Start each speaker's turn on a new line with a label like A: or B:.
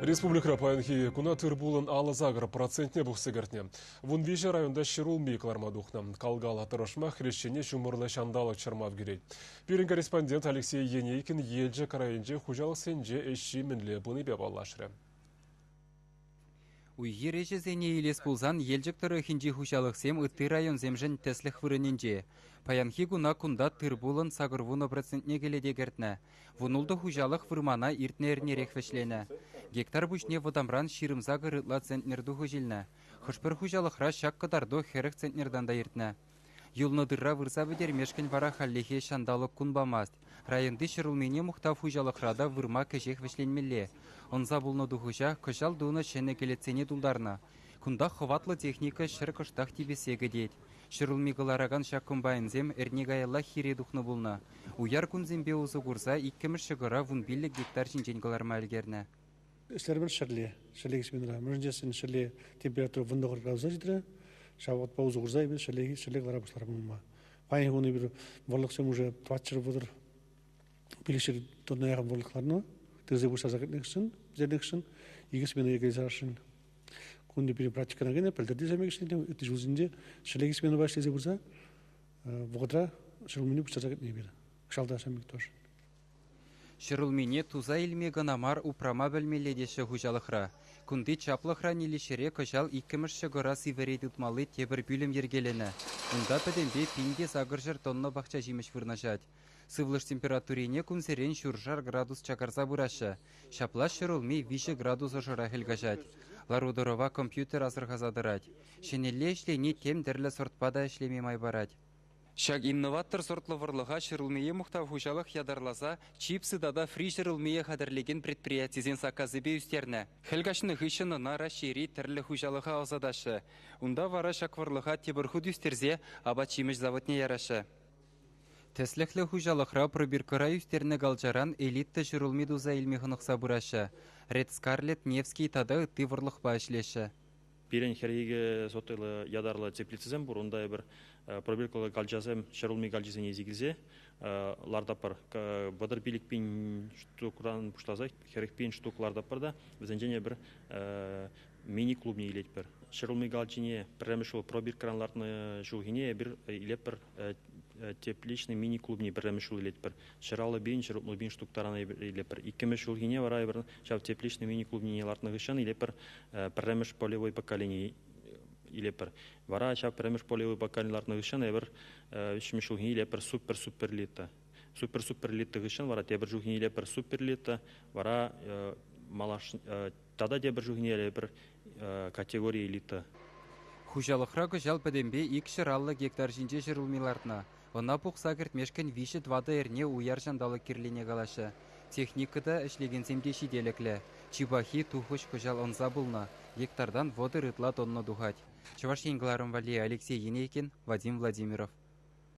A: Республикӑра паянхи куна тыр-пулӑн 58 процентне пухса кӗртнӗ. 13 районта ҫӗрулми кӑларма тухнӑ. Кал-кал тӑрӑшма хресчене ҫумӑрлӑ ҫанталӑк чӑрмав кӳрет. Пирӗн корреспондент Алексей Енейкин Елчӗк районӗнчи хуҫалӑхсенче ӗҫҫи мӗнле пынипе паллашрӗ.
B: Уй-хир ӗҫӗсене илес пулсан Елчӗк тӑрӑхӗнчи хуҫалӑхсем ытти районсемшӗн тӗслӗх вырӑнӗнче. Паянхи куна кунта тыр-пулӑн 80 процентне кӗлете кӗртнӗ. 16 хуҫалӑх вырмана иртнӗ эрнерех вӗҫленӗ. Гектар пуҫне вӑтамран 28 ытла центнер тухӑҫ илнӗ. Хӑш-пӗр хуҫалӑхра ҫак кӑтарту 40 центнертан та иртнӗ. Юлнӑ тырра вырса пӗтермешкӗн вара хальлӗхе ҫанталӑк кун памасть. Районти ҫӗрулмине мухтав хуҫалӑхра та вырма кӗҫех вӗҫленмелле. Ӑнса пулнӑ тухӑҫа кӑҫал тунӑ ҫӗнӗ кӗлетсене тултарнӑ. Кунта хӑватлӑ техника ҫӗр кӑштах типессе кӗтет. Ҫӗрулми кӑларакан ҫак комбайнсем эрне каялла хире тухнӑ пулнӑ. Уяр кунсемпе усӑ курса иккӗмӗш ҫӑкӑра 15 гектар ҫинчен кӑларма ӗлкӗрнӗ.
C: Ӗҫлерӗмӗр ҫӗрле, ҫӗрлехи сменӑра. Мӗншӗн тесен ҫӗрле температура 19 градуса ҫитрӗ. Ҫав вӑхӑтпа усӑ курса эпир ҫӗрлехи ҫӗрле кӑлара пуҫларӑмӑр унпа. Паянхи кун эпир вӑрлӑхсем уже 430 500 тонна яхӑн вӑрлӑх ларнӑ. Тырӑ пуҫласа кӗтнӗ хыҫҫӑн, пӗтернӗ хыҫҫӑн икӗ смена йӗркелесе ярасшӑн. Кунти пирӗн практикӑна кӗнӗ, пӗлтӗрти ҫемье ӗҫленӗ, ытти ҫулсенче ҫӗрлехи сменӑпа ӗҫлесе пырса вӑхӑтра ҫӗрулмине пуҫтарса кӗтнӗ эпир. Кӑҫал та ҫемье тоже.
B: Ҫӗрулмине туса илме кӑна мар, упрама пӗлмелле теҫҫӗ хуҫалӑхра. Кунти чаплӑ хранилищӗре кӑҫал иккӗмӗш ҫӑкӑра сивӗре тытмалли тепӗр пӳлӗм йӗркеленӗ. Унта пӗтӗмпе 1800 тонна пахча ҫимӗҫ вырнаҫать. Сывлӑш температурине кунсерен ҫуршар градус чакарса пыраҫҫӗ. Ҫапла ҫӗрулми 3 градус ӑшӑра хӗл каҫать. Лару-тӑрӑва компьютер асӑрхаса тӑрать. Ҫӗнӗлле ӗҫлени тем тӗрлӗ сортпа та ӗҫлеме май парать. Ҫак инноватор сортлӑ вӑрлӑха ҫӗрулмие мухтав хуҫалӑх ятарласа чипсы тата фри ҫӗрулмие хатӗрлекен предприятисен саккасӗпе ӳстернӗ. Хӗл каҫнӑ хыҫҫӑн ӑна Раҫҫейри тӗрлӗ хуҫалӑха ӑсатаҫҫӗ. Унта вара ҫак вӑрлӑха тепӗр хут ӳстерсе апат-ҫимӗҫ заводне яраҫҫӗ. Тӗслӗхлӗ хуҫалӑхра пробиркӑра ӳстернӗ калчаран элита ҫӗрулми туса илме хӑнӑхса пыраҫҫӗ. Ред Скарлетт, Невский тата ытти вӑрлӑхпа ӗҫлеҫҫӗ.
D: Пирӗн 42 сотыйлӑ ятарлӑ теплицӑсем пур. Унта эпир пробиркӑллӑ калчасем, ҫӗрулми калчисене илсе килсе лартатпӑр. 35 пин штукран пуҫласа 40 пин штук лартатпӑр та вӗсенчен эпир мини-клубне илетпӗр. Ҫӗрулми калчине пӗрремӗш ҫул пробиркӑран лартнӑ ҫулхине эпир илетпӗр тепличный мини-клубне пӗрремӗш ҫул илетпӗр. 150 пин, 160 пин штук таран илетпӗр. Иккӗмӗш ҫулхине вара эпир ҫав тепличный мини-клубне лартнӑ хыҫҫӑн илетпӗр пӗрремӗш полевой поколени илетпӗр. Вара ҫав пӗрремӗш полевой поколени лартнӑ хыҫҫӑн эпир виҫҫӗмӗш ҫулхине илетпӗр супер-супер-элита. Супер-супер-элита хыҫҫӑн вара тепӗр ҫулхине илетпӗр супер-элита. Вара малаш тата тепӗр ҫулхине илетпӗр категори элита.
B: Хуҫалӑхра кӑҫал пӗтӗмпе 250 гектар ҫинче ҫӗрулми лартнӑ. Ӑна пухса кӗртмешкӗн 3-4 эрне уяр ҫанталӑк кирлине калаҫҫӗ. Техника та, ӗҫлекенсем те ҫителӗклӗ. Чи пахи тухӑҫ кӑҫал ӑнса пулнӑ. Гектартан 30 ытла тонна тухать. Чӑваш Ен кӑларӑм валли Алексей Енейкин, Вадим Владимиров.